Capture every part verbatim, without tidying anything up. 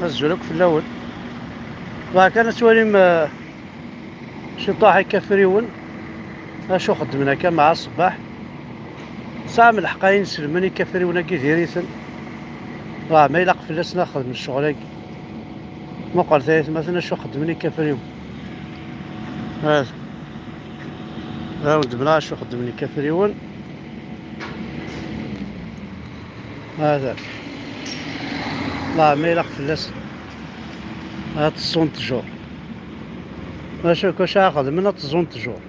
Azul akk fell-awen. Bɣa kan ad twalim, eh, ciṭuḥ ikafriwen acu xeddmen akka mɛa ṣṣbeḥ. Tesɛam lḥeqq a inselmen, ikafriwen-agi diri-ten. Bɣa ma ilaq fell-asen ad xedmen ccɣel-agi. Muqel tayetmaten acu xeddmen ikafriwen. Hada. Ad awen-d-mleɣ acu xeddmen ikafriwen. Hada. Allah ma ilaq fell-as. Ad teẓẓun ttjur. Acu, acu ara xedmen, ad teẓẓun ttjur.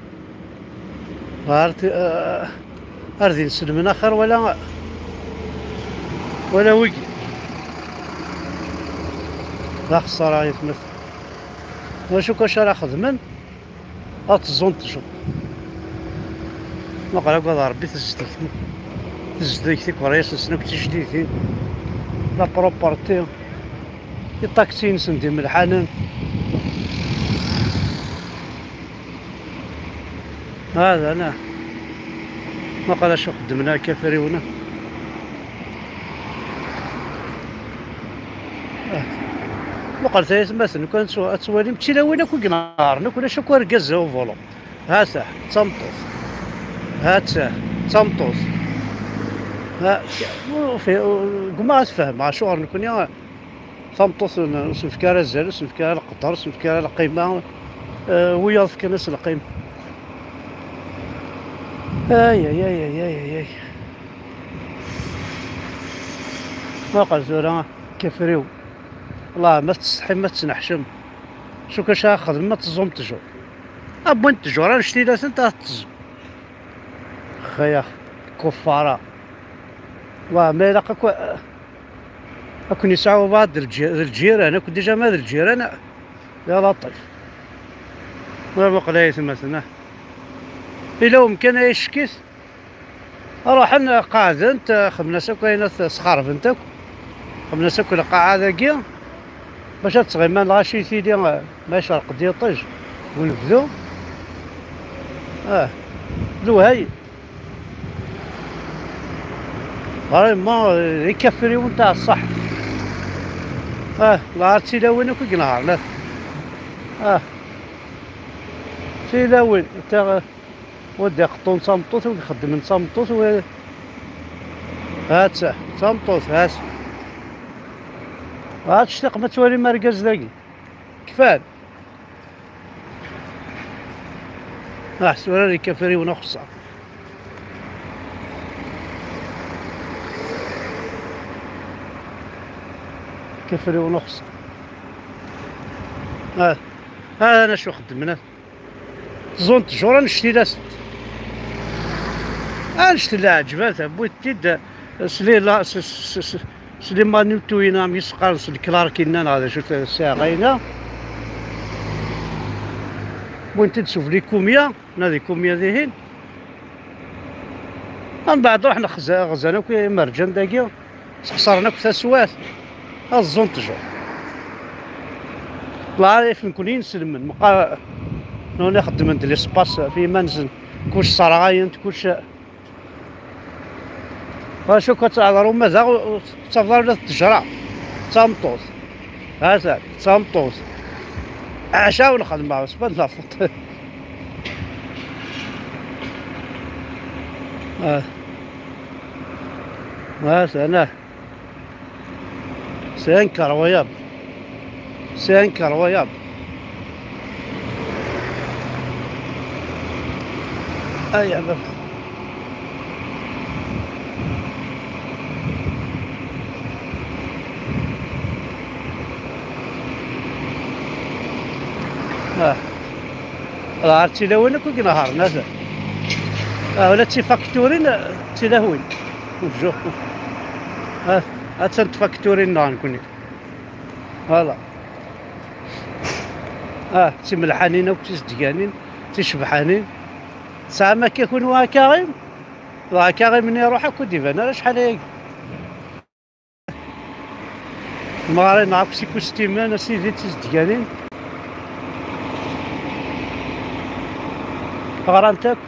Ar t-, eh, ar d inselmen axir wala, wala wigi. D axeṣṣar a yetmat. Acu, acu ara xedmen? Ad teẓẓun ttjur. Meqqar agad Ṛebbi tezdeg. Tezdeg tikeryas-nsen akk d tijdidin. La propreté. Iṭaksi-nsen d imelḥanen. Hada, ana. Meqqar acu xeddmen akka afriwen-a. Ah. Meqqar tayetmaten, nekk ad tw-, ad twalim, d tilawin akk i inehhṛen, akk ulac akk argaz au volant. Ha-t-a, d tameṭṭut. Ha-tt-a, d tameṭṭut. Ha, ur fi-, ur, gma ad fehmeɣ acuɣer nekni tameṭṭut n-, ur s-nefki ara azal, ur s-nefki ara leqder, ur s-nefki ara lqima. Eh, wiyaḍ fkan-as lqima. Ay, ay, ay, ay, ay, ay, ay. Muqel tura, kafriw. Allah, ma tettsetḥim, ma tettneḥcem. Acu kan ara xedmen, ma teẓẓum ttjur. Wwin ttjur, annect-ilatent ad teẓẓum. Xeyax, kuffara. Wa, ma ilaq akk, ad ken-yesɛu ubaɛd d lǧi-, d lǧiran, akk déjà ma d lǧiran, ya laṭif. Ma muqel ay atmaten, ah. Ila umkan ay ccekit, ruḥen qeɛden-t, xedmen-as akk ayen at-, sxerbent akk. Xedmen-as akk lqaɛa dagi, bac ad tɣimma lɣaci tili, ma yecreq-d yiṭij, unebdu. Ah, lewhay. Vraiment, d ikafriwen tɛeṣṣaḥ. Ah, lɛar d tilawin akk i inehhṛen. Ah, tilawin, ta-, wa d-iqeṭṭun d tameṭṭut, wa ixeddmen d tameṭṭut, wa, ha-tt-a, d tameṭṭut, ha-tt. Ha-tt ctiq ma twalim argaz dagi. Kfan. Ah, tura ikafriwen axeṣṣar. Ikafriwen axeṣṣar. Ah, ah, ana acu xeddmen. Ẓẓun ttjur annect-ilasent. Annect n leɛǧebat, wwin-t-id s lila-, s, s, s, s, s les manoutouyens, am i s-qqaren, s leklaṛk-inna neɣ d acu-t ssiɛqa-inna. Wwin-t-id s ubli kumya, nadi kumya dihin. Mbeɛd ruḥen xza-, xzan akk imerǧan dagi. Sxeṣren akk taswiɛt, ad ẓẓun ttjur. Lɛarif nekni inselmen, meqqar nuni xeddmen-d l'espace f yiman-nsen, kullec sserɣayen-t, kullec. Acu akka ad tehder uma daɣ, ur tettafeḍ ara ula d ttejra, d tameṭṭut. Ha-t-an, d tameṭṭut. Ɛaca ur nxeddem ara, sbad la faute. Ah. Ha-t-an, ah. C'est incroyable. C'est incroyable. Ay, ah, ah. Ar d tilawin akk i inehhṛen, atan. Ah, ula d tifakturin, ah, d tilawin. Ujo. Ah, attan tfakturin-nneɣ nekkni. Voilà. Ah, d timelḥanin akk, d tizedganin, d ticebḥanin. Tesɛam akka kunwi akaɣim? Dɣa akaɣim-nni iruḥ akk, ur d-iban ara acḥal ayagi. Temɣarin akk s ikustimen, a sidi, d tizedganin. Ɣrant akk.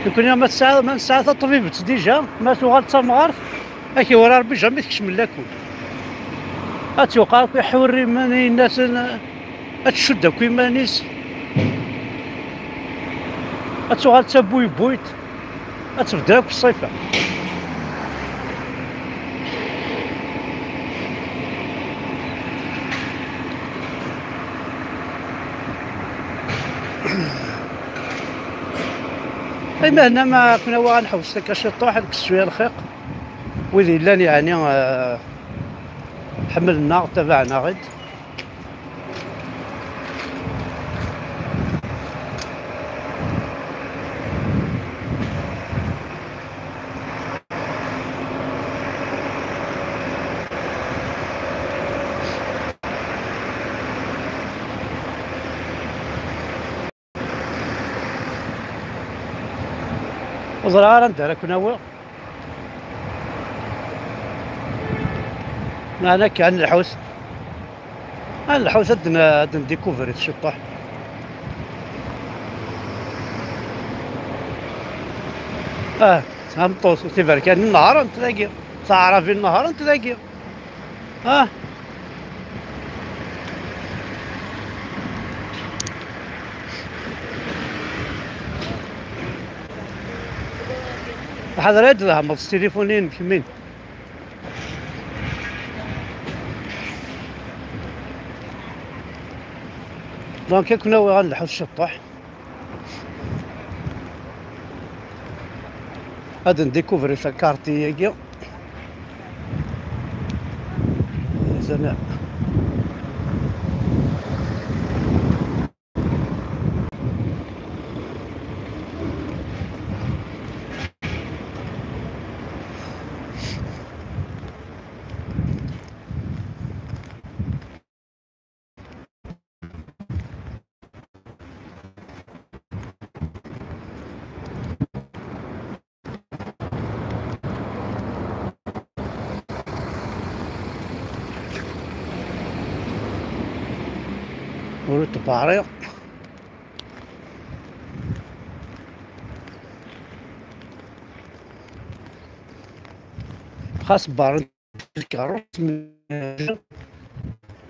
Nekkni ma tesɛa, ma nesɛa taṭbibt déjà, ma tuɣal d tamɣart, Ad k-iwala Ṛebbi, jamais tkecmem lakul. Ad tuqeɛ akk iḥurrimen, yenna-ten, ad tcudd akk iman-is, ad tuɣal d tabuybuyt, ad tebdel akk ṣṣifa. Imahna ma akken awa ad nḥewwes akka ciṭuḥ, ad nkessu ya lxiq. Wid yellan yeɛni, eh, ḥemmlen-aɣ, tabaɛen-aɣ-id. Ur ẓriɣ ara anda ara ken-awiɣ. Meɛna akka, ad nlḥut. Ad nlḥut, ad n-, ad ndikuvrit ciṭuḥ. Ah, tameṭṭut, tiberkanin nehṛent dagi. Taɛrabin nehṛent dagi. Ah. Ḥader ad d-themmeḍ s tilifun-inem kemmin. Donc, ad ken-awiɣ ad nlḥut ciṭuḥ. Ad ndikuvri takarti-agi. Zana. Ur ṭebbeɛ ara. Xas barren lkeṛṛus,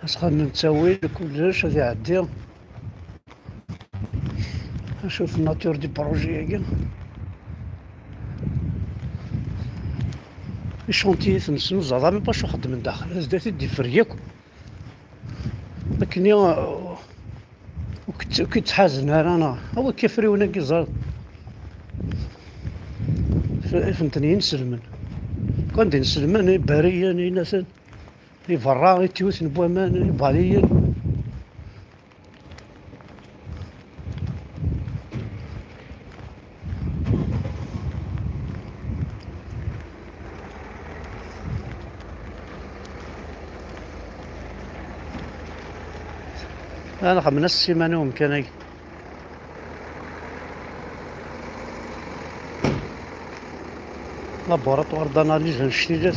asxan n ttawil, kullec ad iɛeddi. Acuf nature du projet-agi. Icantiyen-nsen ur ẓerreḍ même pas acu xeddmen daxel, zdat i d-iffer yakk. Akken i, uh, ur k-, ur k-ttḥazen ara, neɣ? Awi kafriwen-agi, ẓer. F-, ifen-ten yinselmen. Kan d inselmen, ibariyen, inaten, i berra, i tyuten n waman, ibaliyen. Ad nxemmen ass ssiman i umkan-agi. Laboratoire d'analyse annect-ilat.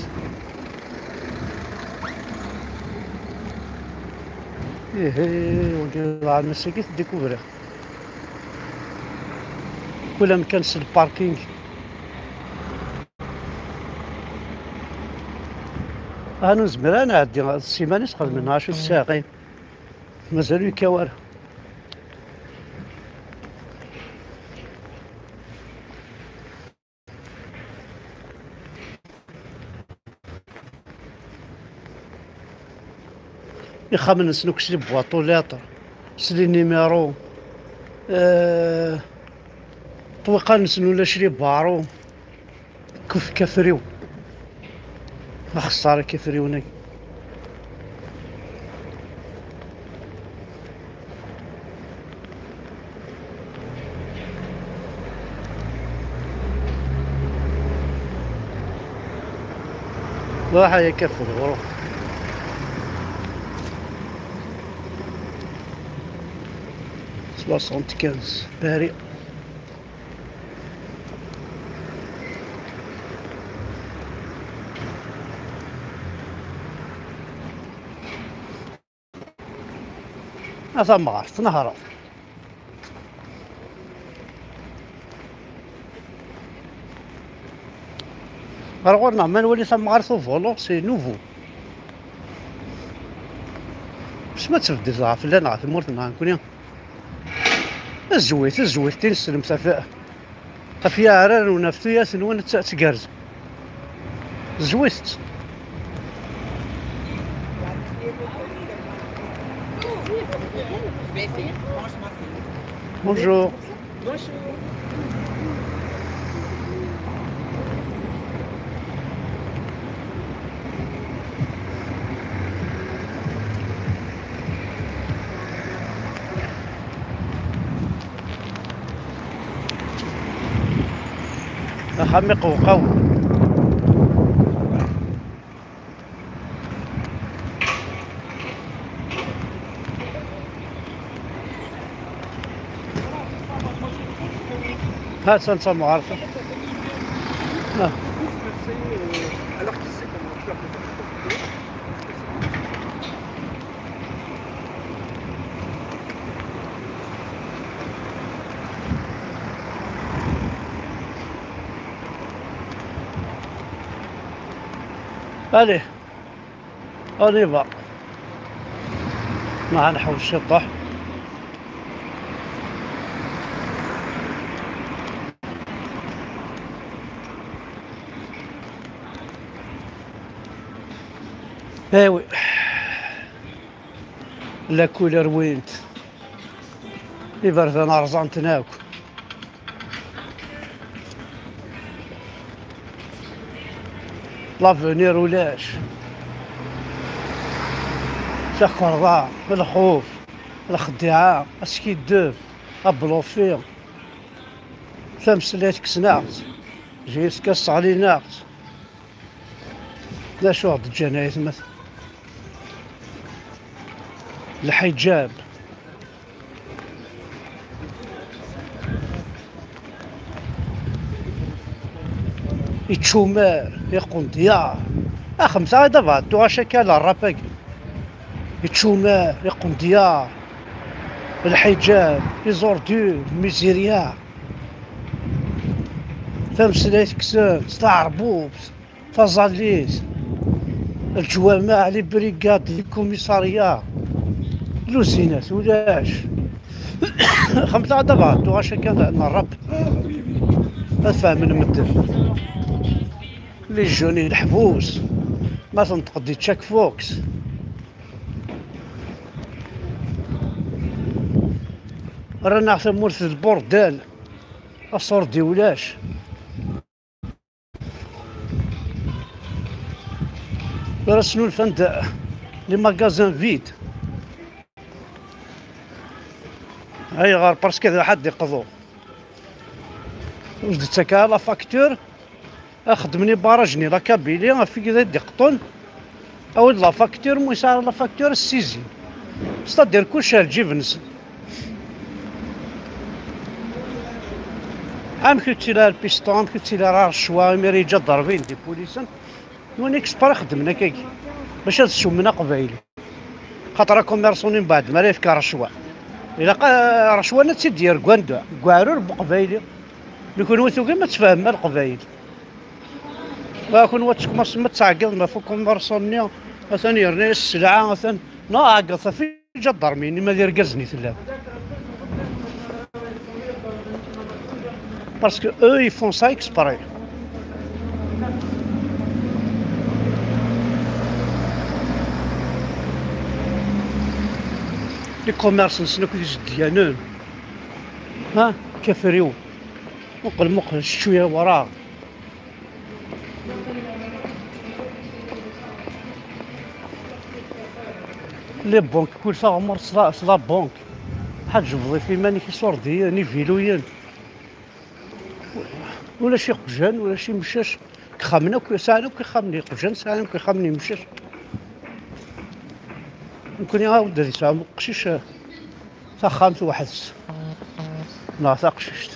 Ihi, wagi d aɛemmas-agi tdikuvri. Kul amkan s lparking. Ah, ur nezmir ara nɛeddi, d ssiman i sxedmen, acu tsaɛqin. Mazal ur yekkaw ara. Ixxamen-nsen akk s les boîtes aux lettres, s les numéros, euh, ṭṭwiqan-nsen ulac les barreaux. Kuf kafriw. Axeṣṣar kafriwen-agi. Ruḥ ay akafriw, ruḥ. Soixante-quinze, Paris. A tamɣart, nehṛet. Ar ɣur-neɣ ma nwali tamɣart au volant, c'est nouveau. Bes ma tebdel dɣa fell-aneɣ tmurt-nneɣ nekkni. Zwit, zwit, tin slemt ɣef, ɣef yiɛrar-nwen, ɣef tuyat-nwen, ad tt-, ad tgerrez. Zwit-tt. Bonjour. Axxam iqewqaw. Ha-tt-an d tamɣart. Ah. Allez. On y va. Nruḥ nḥewwes ciṭuḥ. Eh oui. La couleur wint. Iberdan rẓan-ten akk. L'avenir ulac. Takerḍa, lxuf, lxeddiɛa, askiddeb, ablufi. Tameslayt kksen-aɣ-tt. Jiska sseɣlin-aɣ-tt. D acu ɣ-d-ǧǧan ay atma? Lḥiǧab. Iččumar, iqendyar. Axemt-aɣ-d abeɛṭu acu akka la rrap-agi. Iččumar, iqendyar, lḥiǧab, les ordures, lmizirya. Tameslayt kksen-tt, taɛerbubt. Taẓallit, leǧwameɛ, les brigades, les commissariats, luzinat ulac. Xemsa d abeɛṭu acu akka n rrap. Ad fehmen medden. Les jeunes i leḥbus. Ma tenṭeq-d i Jack Fox. Rran-aɣ tamurt d lburdal. Aṣurdi ulac. Ur asen-unfan-d les magasins vides. Ayɣer? Parce que d ḥedd iqḍu. Ur s-d-ttak ara la facture. Axeddmen ibaraj-nni la Kabylie, ɣef i d-iqeṭṭun. Awi-d la facture, ma yesɛa la facture, ssizin. C'est-à-dire kullec ar lǧib-nsen. Amek ur ttili ara lpisṭu, amek ur ttili ara rrecwa, imir yeǧǧa ḍerb-in d ipulisen. Nwan exprès xeddmen akkagi, bac ad ssummen aqbayli. Xaṭer akumirṣu-nni mbeɛd mi ara yefk rrecwa, ilaq, eh, rrecwa-nni ad tt-id-yerr deg wanda? Deg uɛrur n uqbayli. Nekkni tugim ad tfehmem a leqbayel. Wa kunwi ad tkumaṣem ad tɛeggiḍem ɣef ukumirṣu-nni, atan yerna-yas sselɛa, atan, neɣ ɛeggeḍ ɣef iǧadarmiyen, ma d irgazen i tellam. Parce que eux, ils font ça exprès. Les commerces-nsen akk d izedyanen. Ha, kafriw. Muqel, muqel, ccwi awraɣ. Les banques, kul taɣmert s la, s la banque. Ḥaǧ bḍif iman-ik iṣurdiyen, ibiluyen. Ulac iqjan, ulac imcac. Deg ixxamen akk, sɛan akk ixxamen n iqjan, sɛan akk ixxamen n imcac. Nekkni, a wadda ad yesɛu uqcic, eh, taxxamt weḥd-s. Neɣ taqcict.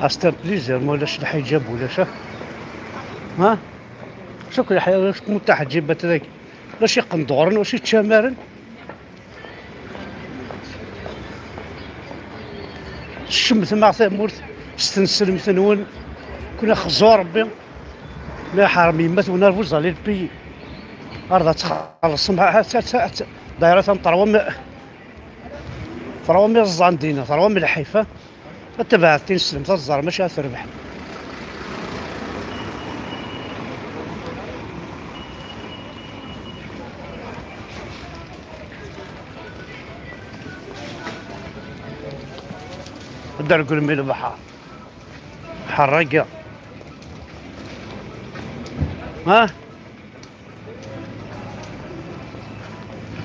Aster plaisir, ma ulac lḥijab ulac, ah. Ha? Acu akk lḥijab, acu akk mutaḥǧibat dagi? Acu iqenduren, acu iččamaren? Tcemtem-aɣ tamurt s tenselmt-nwen. Kuna xzu Rebbi. Ma iḥrem yemma-twen ar vous allez le payer. Ar d ad txellṣem, ha, ha, ha, ha, dayra tam trois mille, trois mille ẓẓan dina, trois mille lḥif, ha. Ad tebɛed tineslemt, ad tẓer mačči ad terbeḥ. Ad d-argulem i lebḥer. Ḥerraga. Ha?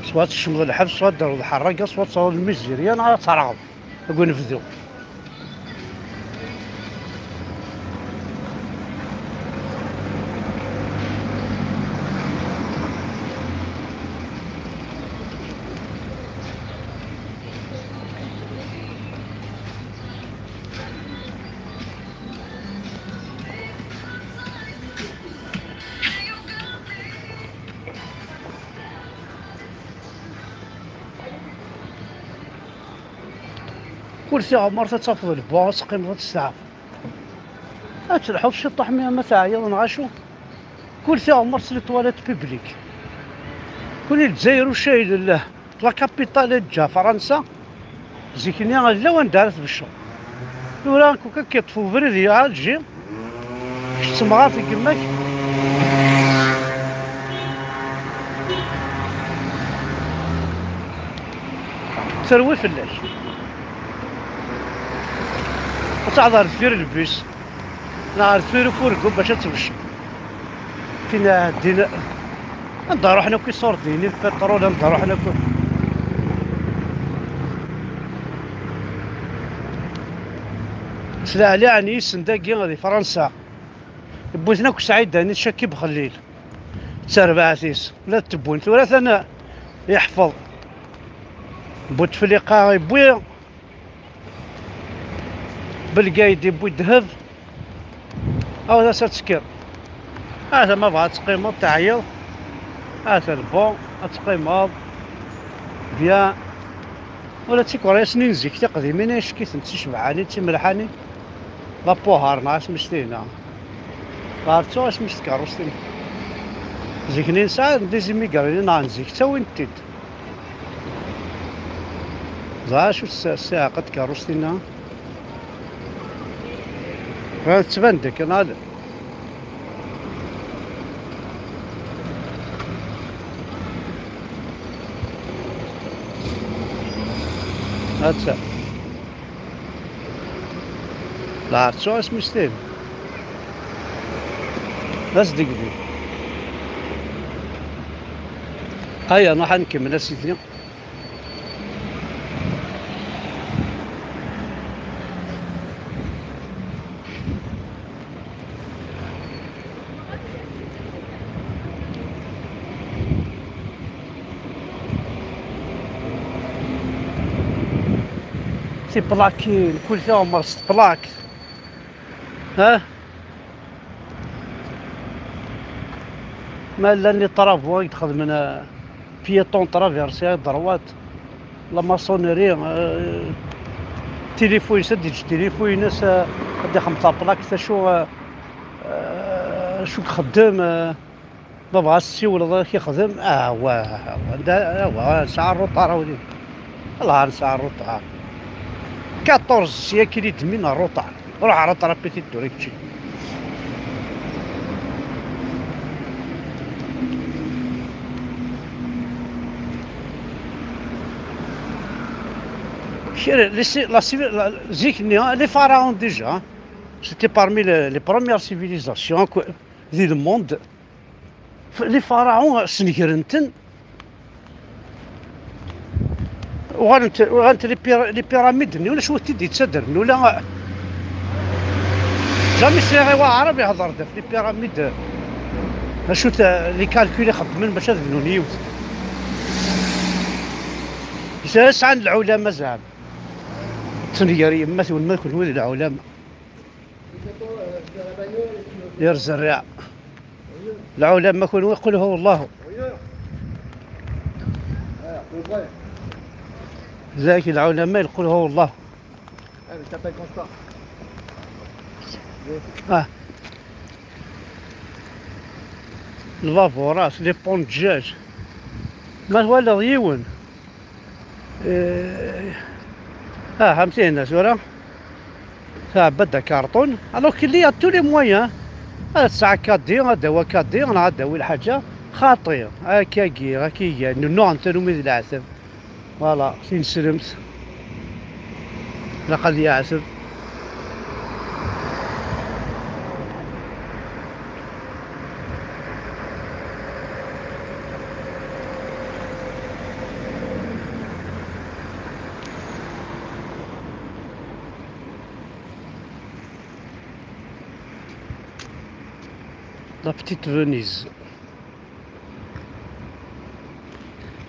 Swa tecmeḍ lḥebs, swa d-terreḍ ḥerraga, swa d-terreḍ lmizirya, neɣ ad terɣeḍ deg unebdu. Kul tiɣmert ad tafeḍ lbu, ad teqqimeḍ ad testeɛfuḍ. Ad telḥuḍ ciṭuḥ mi ma teɛyiḍ neɣ acu. Kul tiɣmert les toilettes publiques. Kul i Lezzayer ucayel llah. La capitale ǧǧa Fransa. Zik-nni llan wanda ara tbecceḍ. Tura kuka k-yeṭṭef ubrid i Alger. Kečč d temɣart n yemma-k. Terwi fell-ak. Ad taɛḍer deffir lbus. Neɣ ar deffir ufurgu bac ad tebcem. Tin ɛeddin, anda ruḥen akk iṣurdiyen, lpiṭrul, anda ruḥen akk? S leɛli ɛni yisen dagi di Fransa. Wwin-ten akk Saɛid Dani d Cakib Xellil. D tarbaɛt-is. La t-wwin. Tura atan yeḥfeḍ. Butefliqa yewwi. Belgayd yewwi ddheb. Aw, d ass ad tekker. Ata ma bɣa ad teqqimeḍ, teɛyiḍ. Ata le bon, ad teqqimeḍ. Bien. Ula d tikeryasin n zik tiqdimin, acki-tent d ticebḥanin, d timelḥanin. D apuhar neɣ asmi s-tihna. Ɣer ttuɣ asmi s tkeṛṛust-im. Zik-nni nesɛa des immigrés neɣ n zik, ttawin-t-id. Ẓer acu ssiɛqa tkeṛṛust-inna. Tettban-d akken ala. Atta. Lɛerc asmi s-tin. D asdegdeg. Aya, nruḥ ad nkemmel a sidi. Tiplakin, kul tiɣmert s tplak. Ha? Ma llan les travaux i d-xedmen, euh, piéton traversé à droite, la maçonnerie, euh, tilifu-ines, ad d-yeǧǧ tilifu-ines, euh, ad d-ixdem taplakt, acu, euh, euh, acu ixeddem, euh, ma bɣa tessiwleḍ ad k-ixdem, ah, wah, wah, anda, ah, wah, nesɛa rruṭar a wlidi. Allah, nesɛa rruṭar. Quatorze siècle et demi n rruṭar. Ruḥ rattraper-t-id tura kečči. Kra, les ci-, la civi-, la, zik-nni, les pharaons déjà, c'était parmi les, les premières civilisations, quoi, di le monde. F-, les pharaons, snegren-ten. Uɣalent, uɣalent les pyra-, les pyramides-nni, ulac wi t-id-yettadren, ula jamais sliɣ i waɛrab ihḍer-d ɣef les pyramides. Acu-t, les calculs i xeddmen bac ad bnun yiwet. Sɛan lɛulama zeɛma. Ṭṭsen gar yemma-twen ma d kenwi d lɛulama. Yir zerriɛa. Lɛulama kunwi qul huwa Llahu. Zak lɛulama yeqqul huwa Llahu. Ah. Lbaburat, les ponts de djaj. Ma twalaḍ yiwen. Eh, ah, am tinna tura. Tɛebba-d akarṭun. Alors qu'il y a tous les moyens. Ad tesɛu akadi, ad d-tawi akadi, neɣ ad d-tawi lḥaǧa. Xaṭi, akkagi, akka i gan. Nnuɣen tanumi d leɛtab. Voilà, tineslemt. Ilaq ad yeɛteb. La petite Venise.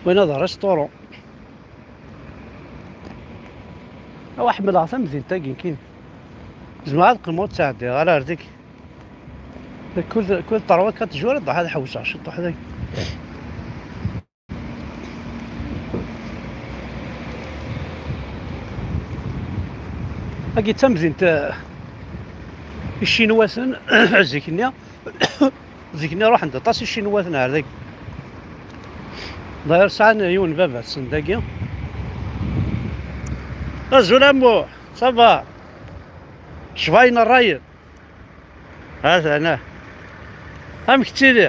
Win d restaurant. Awa ḥemmleɣ tamdint-agi nekkini. Zemreɣ ad qqimeɣ ur ttɛeddiɣ ara ar deg. Kul, kul trois quatre jours ad ḥewseɣ ciṭuḥ dagi. Agi d tamdint, eh, icinwaten zik-nni. Zik-nni ruḥen-d aṭas icinwaten ar dagi. D'ailleurs sɛan yiwen baba-tsen dagi. Azul a Muḥ, ça va? Cbayen ṛṛayen. Atan, ah. Amek ttili?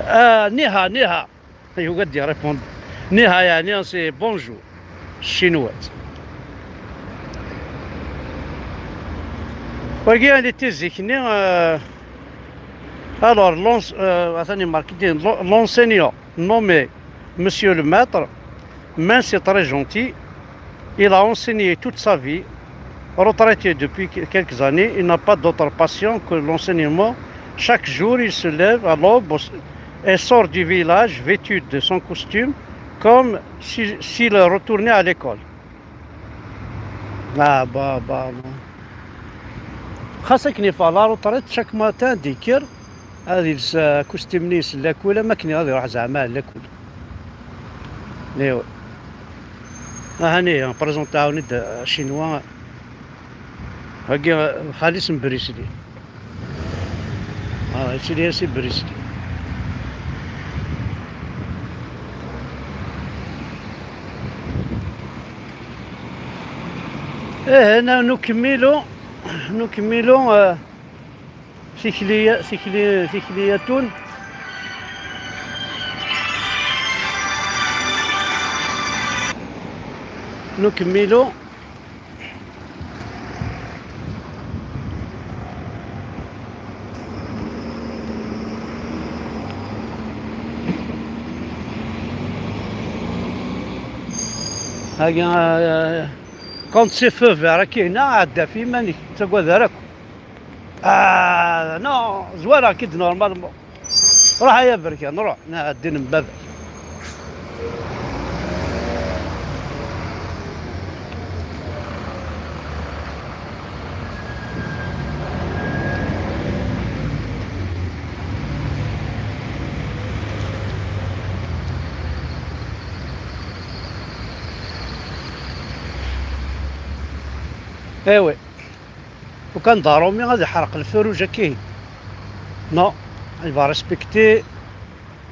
Ah, niha, niha. Yugi ad d-irépond. Niha, yeɛni, c'est bonjour. Chinois. Wagi, elle était zik-nni, euh, alors, l'ens-, euh, atan marqué, l'en-, l'enseignant nommé Monsieur le Maître, mais c'est très gentil. Il a enseigné toute sa vie. Retraité depuis que-, quelques années, il n'a pas d'autre passion que l'enseignement. Chaque jour, il se lève à l'aube et sort du village vêtu de son costume, comme si, s'il retournait à l'école. Ah, bah, bah, bah. Xas akken yeffeɣ la retraite, chaque matin ad d-yekker, ad yels, euh, akustim-nni-ines n lakul, am akken ad iruḥ zeɛma ar lakul. Iwa. Ahani, présente-awen-id, euh, Chinois. Wagi, euh, xali-s n Brisli. Ah, yettili-as i Brisli. Eh, na-, nukmilu, nukmilu, eh, tikli-, tikli-, tikliyatun. Nukmilu. Hagi, eh, quand c'est feu vert, akka hina, ɛedda ɣef yiman-ik, ur ttagad ara akk. Ah, non, zwara-k-id normalement. Ruḥ ay aberkan, ruḥ, neɣ ddin n baba-k. Eh oui. Lukan d aṛumi ad iḥerq lfuruj akka ihi. Non, il va respecter.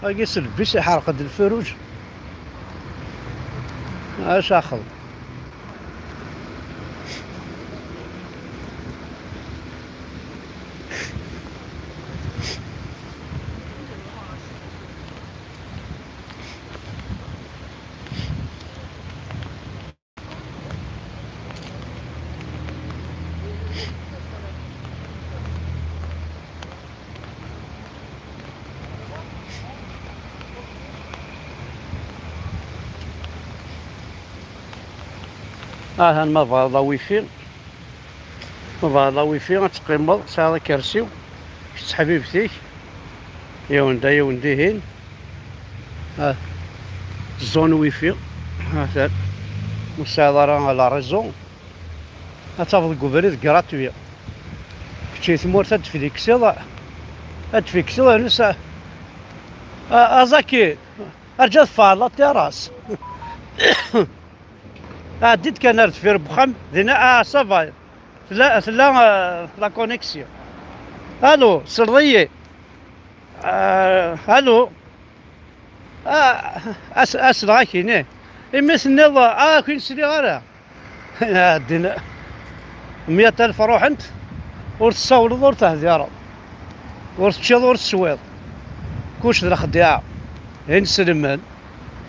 Agi s lbis iḥerq-d lfuruj. Acu axeḍ. Atan ma tebɣiḍ awifi, ma tebɣiḍ awifi ad teqqimeḍ, tesɛiḍ akersi-w, kečč d teḥbibt-ik, yiwen da, yiwen dihin. Ah, zone wifi. Atan. Ur tesɛiḍ ara la réseau. Ad tafeḍ deg ubrid gratuit. Kečč i tmurt ad tfliksiḍ, ad tfliksiḍ, rnu s-, a-, aẓaki, arǧa ad ffeɣ la terrasse. Ɛeddi-d kan ar deffir n wexxam, dinna, ah, ça va. Tella, tella, euh, la connexion. Allô, seleḍ-iyi. Euh, allô. Ah, as-, asleɣ-ak-in, ih. Imi tenniḍ, ah, ur k-in-sliɣ ara. Ɛeddi, meyya alef ruḥent, ur tessawleḍ, ur tehdireḍ, ur teččiḍ, ur teswiḍ. Kullec d lexdiɛa. Ineslmen.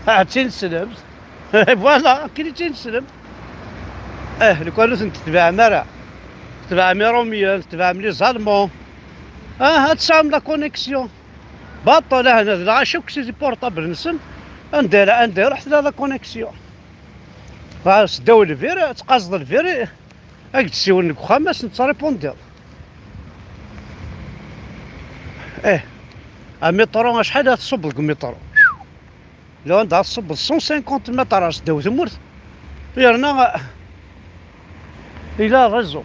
Ah, d tineslemt. Voilà, akken i d tineslemt. Eh, lukan ur tent-tetbeɛem ara. Tetbeɛem Iṛumyen, tetbeɛem les Allemands. Ah, ad tesɛum la connexion. Baṭel, ahna d lɣaci akk si portable-nsen. Anda ara, anda iruḥ tella la connexion. Ah, seddaw lbir, ad tqazeḍ lbir, ad k-d-siwlen deg uxxam, ad sen-tettṛipundiḍ. Eh, amitṛu, acḥal ad tṣubbeḍ deg umitṛu? Lawan dɣa tṣubbeḍ cent cinquante mètres ar seddaw tmurt, yerna, eh, il a raison.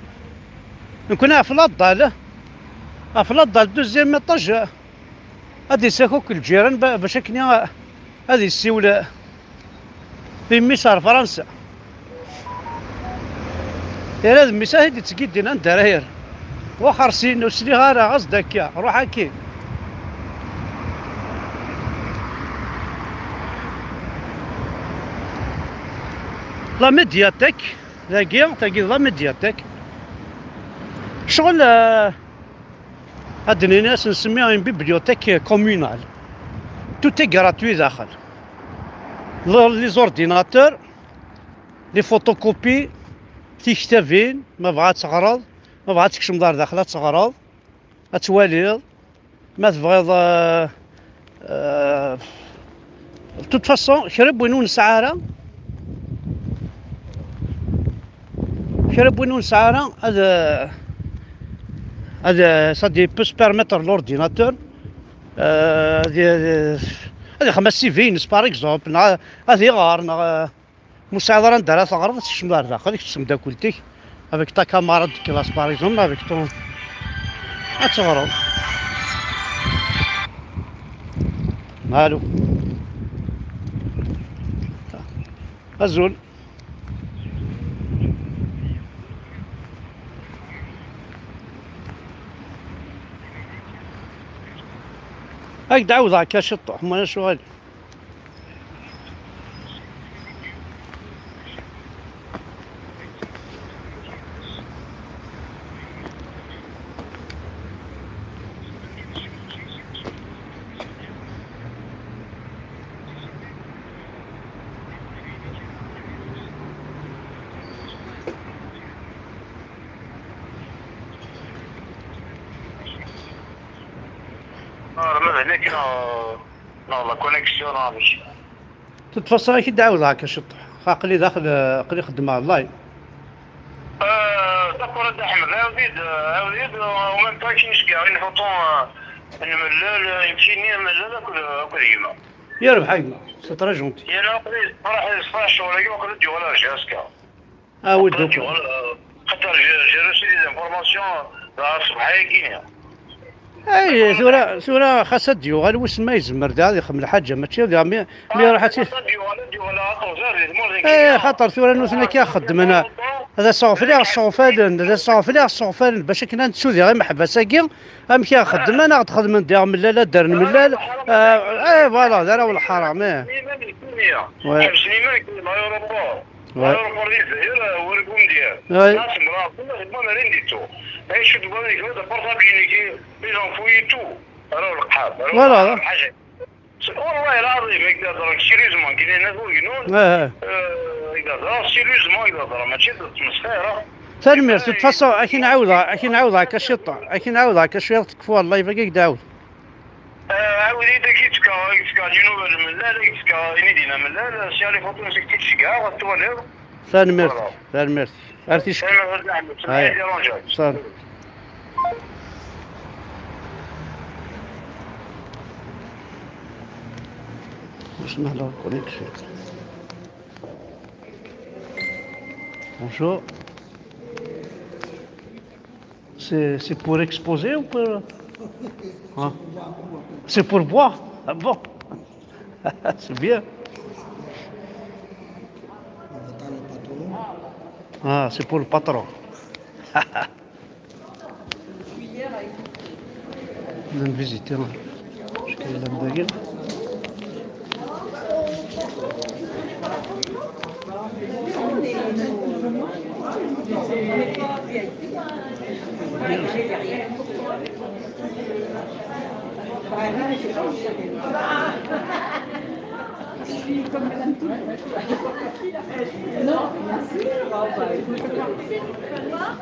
Nekkni ɣef l'addal, ɣef l'addal deuxième étage, ad d-isakuk lǧiran ba-, bac akken ad yessiwel i mmi-s ar Fransa. Ira d mmi-s ad t-id-yettgiddin anda ara yerr. Waxer sin, ur sliɣ ara, ɣas d akka, ruḥ akkin. La médiathèque, dagi, tagi d la médiathèque. Ccɣel, eh, Ad d-nini ad s-nsemmi une bibliothèque communale. Tout est gratuit daxel. Le-, les ordinateurs, les photocopies, tiktabin, ma bɣa ad teɣreḍ, ma bɣa ad tkecmeḍ ar daxel ad teɣreḍ, ad twaliḍ, ma tebɣiḍ, euh, euh, de toute façon, kra n win ur nesɛi ara, kra n win ur nesɛi ara, ad, ad, ça peut se permettre l'ordinateur, euh, ad, ad, ad ixdem C V-ines, par exemple, neɣ ad iɣer, neɣ, euh, ma ur tesɛiḍ ara anda ara teɣreḍ, ad tekcmeḍ ar daxel, kečč d temdakkelt-ik, avec ta camarade de classe, par exemple, avec ton, ad teɣreḍ. Allô. Azul. Ad k-d-ɛawdeɣ akka ciṭṭuḥ, ma ulac uɣil. Ah, ma d nekk neɣ, neɣ la connexion neɣ amek? De toute façon, ad k-id-ɛawdeɣ akka ciṭṭuḥ. Aql-i daxel, aql-i xeddmeɣ live. Euh, d'accord, a Dda Ḥmed, ɛawed-id, ɛawed-id, en même temps, ad k-in-ceggɛeɣ une photo, euh, n Mellal, euh, nekkini Mellal akked, akked gma. Yerbeḥ a gma, c'est très gentil. Yerna aql-i yessefraḥ, yessefraḥ ccɣel-agi, waqil ad d-yuɣal ar jazka. Awi-d akk. Xaṭer j'ai, j'ai reçu des informations ɣer ṣṣbeḥ-agi-nni. Ay, tura, tura xas ad d-yuɣal, wissen ma yezmer da ad ixdem lḥaǧa, mačči da mi, mi iruḥ ad t-, xaṭer ad d-yuɣal, ad d-yuɣal ɣer Tuẓar di tmurt-agi. Eh, xaṭer tura nutni akka xeddmen, ad as-aɣ fliɣ ṣṣuɣfalen, ad as-aɣ fliɣ ṣṣuɣfalen, bac akken ad nettu diɣ imeḥbas-agi, amek i xeddmen, ad xedmen diɣ Mellal, ad ddren Mellal, eh, eh, voilà, d arraw n lḥaram, eh. Ouais. Ḥebsen iman-ik di l'aéroport. Ouais. Alors, pour les dire, euh, ouais. Ah, c'est bravo, c'est pas rien du tout. Et je suis devant les gars de portable, j'ai niqué les enfants et tout. Alors, le crabe. Alors, voilà. Le crabe, حاجة. C'est, والله العظيم، هكذا هضرك sérieusement، كاينين هذو ينون. Ouais, ouais. Euh، هكذا هضرة sérieusement، هكذا هضرة، ماشي هضرة تمسخير، ها. Tanemmirt, de toute façon, ad k-in-ɛawdeɣ, ad k-in-ɛawdeɣ akka ciṭṭa, ad k-in-ɛawdeɣ akka cwiṭ, tekfuḍ live-agi, ad k-d-ɛawdeɣ. Ah, عاود يدك يتكا، يتكا جنوب الملال، يتكا ينيدينا ملال، سي علي فوتو نسيك تيتشكا، غتوليو. Tanemmirt, voilà. Tanemmirt. Ar ticki. Tanemmirt a Dda Ḥmed. Aya. Salam. اسمح له connexion. Bonjour. C'est, c'est pour exposer ou pour... Hein? C'est pour boire? Ah bon? C'est bien. Ah, c'est pour le patron. Même visiter, hein. Je suis là-dedans.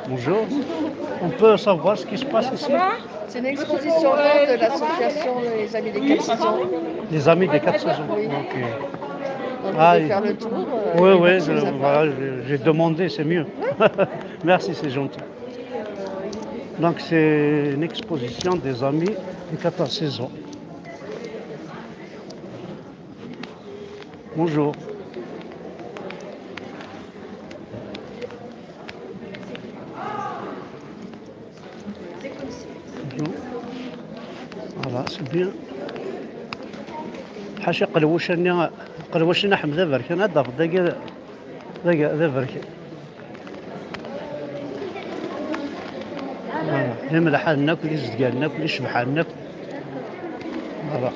Bonjour. On peut savoir ce qui se passe ici? C'est une exposition de l'association Les Amis des Quatre Saisons. Les Amis des Quatre Saisons. Oui. Ok. Donc, ah, vous pouvez faire le tour. Euh, oui, oui, voilà, j'ai demandé, c'est mieux. Merci, c'est gentil. Donc, c'est une exposition des Amis des Quatre Saisons. Bonjour. Voilà, c'est bien. Ḥaca aqelwac-nni, aqelwac-nni ḥmed d aberkan, ad d-tafeḍ dagi, dagi d aberkan. Voilà. D imelḥanen akk, d izedganen akk, d icebḥanen akk. Voilà.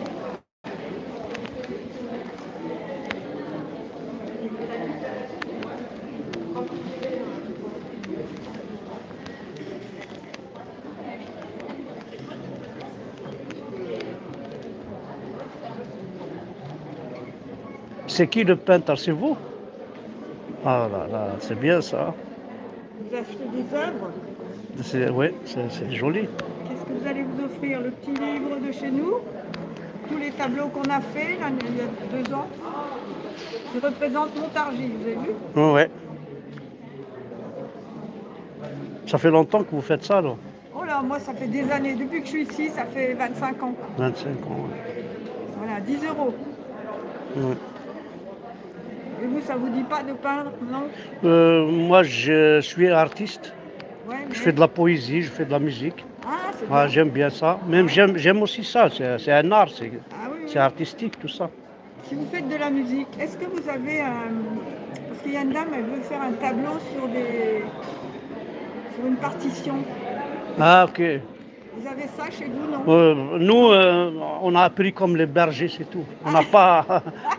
C'est qui le peintre? C'est vous? Ah là là, c'est bien ça. Vous achetez des œuvres? Oui, c'est joli. Qu'est-ce que vous allez vous offrir? Le petit livre de chez nous, tous les tableaux qu'on a fait là, il y a deux ans, qui représentent Montargis, vous avez vu? Oui, oui. Ça fait longtemps que vous faites ça, là? Oh là, moi, ça fait des années. Depuis que je suis ici, ça fait vingt-cinq ans. Vingt-cinq ans, oui. Voilà, dix euros. Ouais. Et vous, ça vous dit pas de peindre, non? Euh, moi, je suis artiste. Ouais, je fais de la poésie, je fais de la musique. Ah, c'est bien. J'aime bien ça. Même j'aime, j'aime aussi ça. C'est, c'est un art, c'est, ah, oui, oui, c'est artistique, tout ça. Si vous faites de la musique, est-ce que vous avez un... Parce qu'il y a une dame, elle veut faire un tableau sur des... sur une partition. Ah, ok. Vous avez ça chez vous, non? Euh, nous, euh, on a appris comme les bergers, c'est tout. On n'a pas,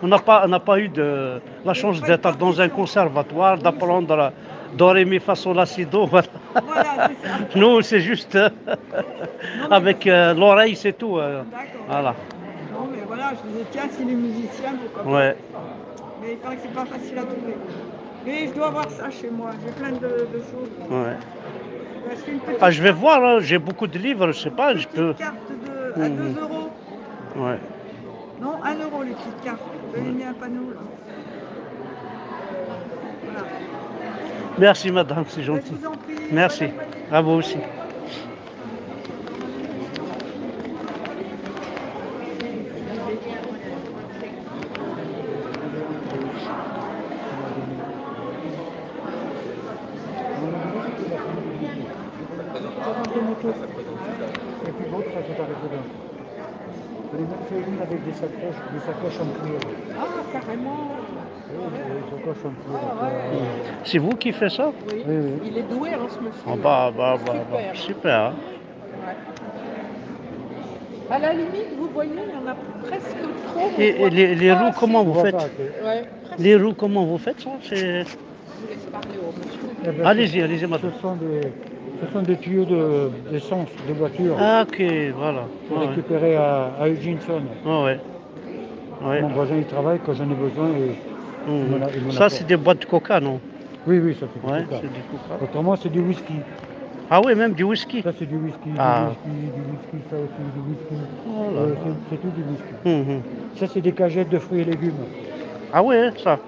on n'a pas, on n'a pas eu de, la chance d'être dans un conservatoire, d'apprendre la do, ré, mi, fa, sol, la, si, do. Voilà. Voilà, c'est ça. Nous, c'est juste, euh, avec, euh, l'oreille, c'est tout, euh. D'accord. Voilà. Non, mais voilà, je me disais, tiens, s'il est musicien, pourquoi pas. Ouais. Mais il paraît que c'est pas facile à trouver. Mais je dois avoir ça chez moi. J'ai plein de, de choses. Ouais. J'ai acheté une petite... Ah, je vais voir, hein, j'ai beaucoup de livres, je sais pas, je peux... Une petite carte de, à deux euros. Ouais. Non, un euro les petites cartes. Vous avez mis un panneau là. Voilà. Merci madame, c'est gentil. Ben, je vous en prie. Merci. Bonne journée. À vous aussi. Et puis l'autre, ça s'est arrêté là. J'en ai même fait une avec des sacoches, des sacoches en cuir. Ah, carrément. Oui, des sacoches en cuir. Ah, ouais. C'est vous qui faites ça? Oui. Oui, oui. Il est doué, hein, ce monsieur. Ah, bah, bah, bah, bah. Super. Super, hein. Ouais. À la limite, vous voyez, il y en a presque trop. Et, et les, les roues, comment vous faites? Ouais, presque. Les roues, comment vous faites ça? C'est... Je vous laisse parler au monsieur. Eh ben, allez-y, allez-y, madame. Ce sont des, ce sont des tuyaux de, d'essence de voiture. Ah, ok, voilà. Ouais, ouais. Récupérés à, à Hutchinson. Ouais, ouais. Ouais. Mon voisin, il travaille, quand j'en ai besoin, et il me la, il me la porte. Ça, c'est des boîtes de coca, non? Oui, oui, ça, c'est du coca. Ouais, c'est du coca. Autrement, c'est du whisky. Ah oui, même du whisky. Ça, c'est du whisky, du whisky, du whisky, ça aussi, du whisky. Oh là là. Euh, c'est, c'est tout du whisky. Mhm. Ça, c'est des cagettes de fruits et légumes. Ah ouais, ça.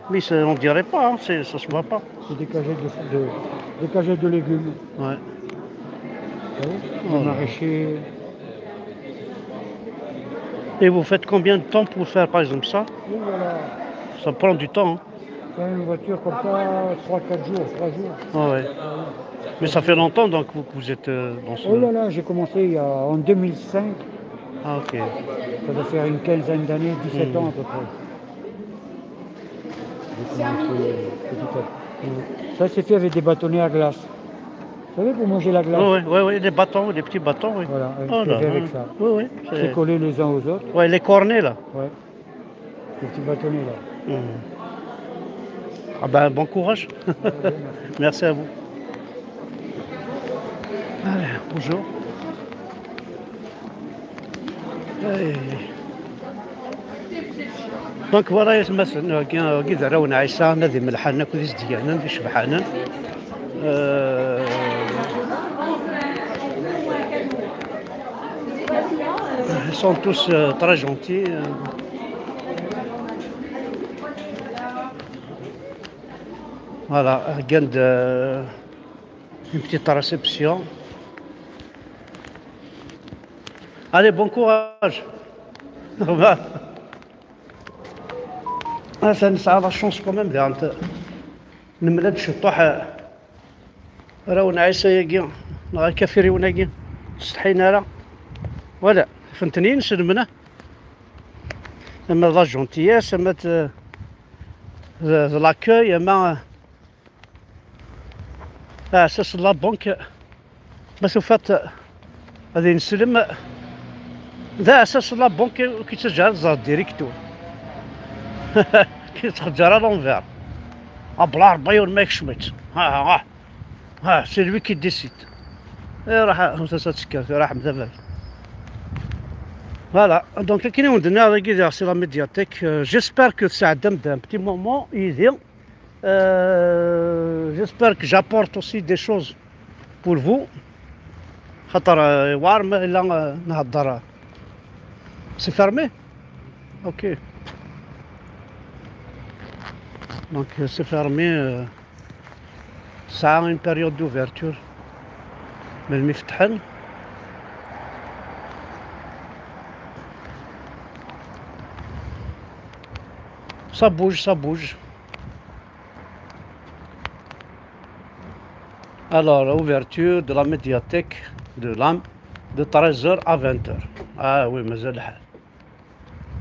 Mais c'est, on dirait pas, hein, c'est, ça se voit pas. C'est des cagettes de, de, des cagettes de légumes. Ouais. Vous voyez, des maraîchers. Et vous faites combien de temps pour faire, par exemple, ça? Oh là là. Ça prend du temps, hein. Une voiture comme ça, trois, quatre jours, trois jours. Ah ouais. Mais ça fait longtemps donc que vous, que vous êtes euh, dans ce... Oh là là, j'ai commencé il y a, en deux mille cinq. Ah, ok. Ça doit faire une quinzaine d'années, dix-sept Mhm. ans à peu près. J'ai commencé petit à petit. Ça, c'est fait avec des bâtonnets à glace. Vous savez, pour manger la glace. Oui, oui, oui, oui, des bâtons, des petits bâtons, oui. Voilà, Oh c'est là, fait avec hein. Ça. Oui, oui. C'est C'est collé les uns aux autres. Ouais, les cornets là. Ouais. Des petits bâtonnets là. Mhm. Ah ben, bon courage. Merci à vous. Allez, bonjour. Aïe, aïe, aïe. Donc voilà, yesmasen, wagi d arraw n Ɛisa, nadi melḥanen akked izedganen d icebḥanen. Euh, ils sont tous euh, très gentils. Euh. Voilà, regarde euh, une petite réception. Allez, bon courage. Au revoir. Ah, ça, ça a la chance quand même. Nemlal-d ciṭuḥ arraw n Ɛisa-agi neɣ akafiriwen-agi ur ttsetḥin ara. Voilà, fenten-iyi-n s lemna. Ama d la gentillesse, ama d, d, d l'accueil, ama aɛessas n la banque. Ma tufiḍ ad ineslem d aɛessas n la banque, ur k-yettaǧǧa ara ad teẓreḍ directement. Ki tettxeǧǧer à l'envers. Abla Rebbi ur ma yekcem-itt. Ha, ha, ha. Ha, c'est lui qui décide. Iruḥ, tasa tekker, iruḥ mdabal. Voilà, donc akken i wen-d-nniɣ dagi diɣ c'est la médiathèque. Euh, j'espère que tesɛeddam-d un petit moment yid-i. Euh, j'espère que j'apporte aussi des choses pour vous. Xaṭer euh, war ma yella euh, nhedder euh, c'est fermé. Ok. Donc euh, c'est fermé. Euh, ça a une période d'ouverture. Mais le miftahan. Ça bouge, ça bouge. Alors, ouverture de la médiathèque de l'âme de treize heures à vingt heures. Ah oui, mais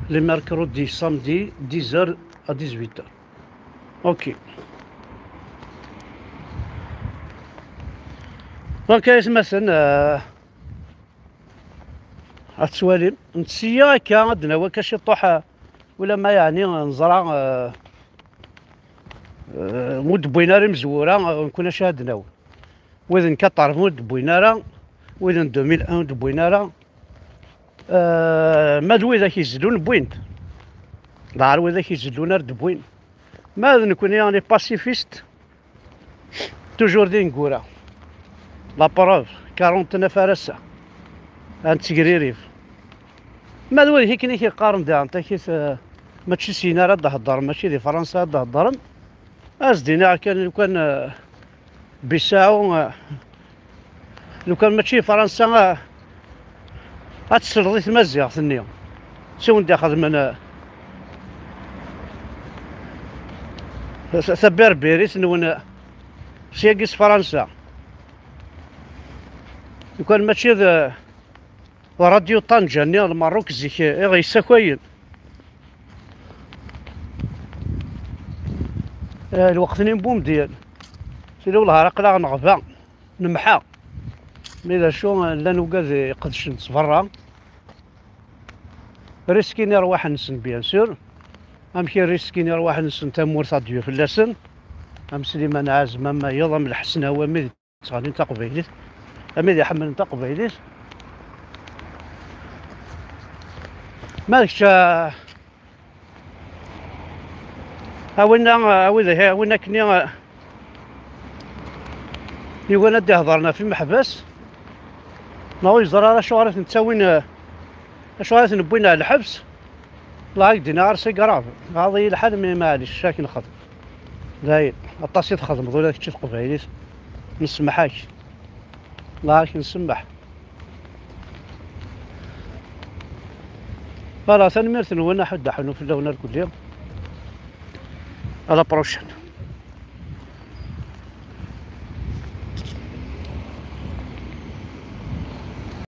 les mercredis, samedi, dix heures à dix-huit heures. Ok. Donc, aytmaten, euh, ad tettwalim. Ntseyya akka, ad d-nawi akka ciṭuḥ, euh, ulamma yeɛni neẓra, euh, euh, ur d-wwin ara imezwura, euh, nekkni acu ad d-nawi. Wid n quatre-vingts ur d-wwin ara, wid n deux mille un ur d-wwin ara. Euh, ma d widak izellun wwin-d. Ḍeɛr widak izellun ar d-wwin. Ma d nekkni, on est pacifiste, toujours d ineggura. La preuve, quarante-neuf ar ass-a. Ad nettegririb. Ma d widak akken i k-yeqqaren daɣen takit, euh, mačči syin ara d-heddrem, mačči di Fransa ara d-heddrem. Ad s-d-iniɣ kan lukan, euh, Bissau, euh, lukan mačči di Fransa, euh, ad tesleḍ i tmaziɣt-nni. D tin i wen-d-ixedmen, euh, ta-, taberbirit-nwen, euh, syagi s Fransa. Lukan mačči d, d Radio Tanja-nni n Lmerruk zik, eh, i ɣ-yessakayen. Eh, lweqt-nni n Bumedyen. Sili wellah ar aql-aɣ neɣba, nemḥa. Mi d acu, eh, llan ugad iqedcen s berra. Riskin irwaḥ-nsen, bien sûr. Amek i riskin irwaḥ-nsen, tamurt ad d-yur fell-asen. Am Sliman Ɛazem, am Mayeḍ, am Lḥesnawi, am Ttɣalin taqbaylit, am id iḥemmlen taqbaylit. Ma d kečč, a, a winna, a wid, a winna akkenni, a, yugan ad d-ihdren ɣef imeḥbas, neɣ ur yeẓri ara acuɣer i ten-ttawin, a, acuɣer i ten-wwin ɣer lḥebs. Llah ad k-d-iniɣ ar c'est grave. Ɣaḍ-iyi lḥal, mi maɛlic, acu ad k-nexdem? Dayen, aṭas i txedmeḍ ula d kečč i teqbaylit. Nsemmeḥ-ak. Llah ad k-nsemmeḥ. Voilà, tanemmirt-nwen, aḥuddu aḥunnu fell-awen irkelli. À la prochaine.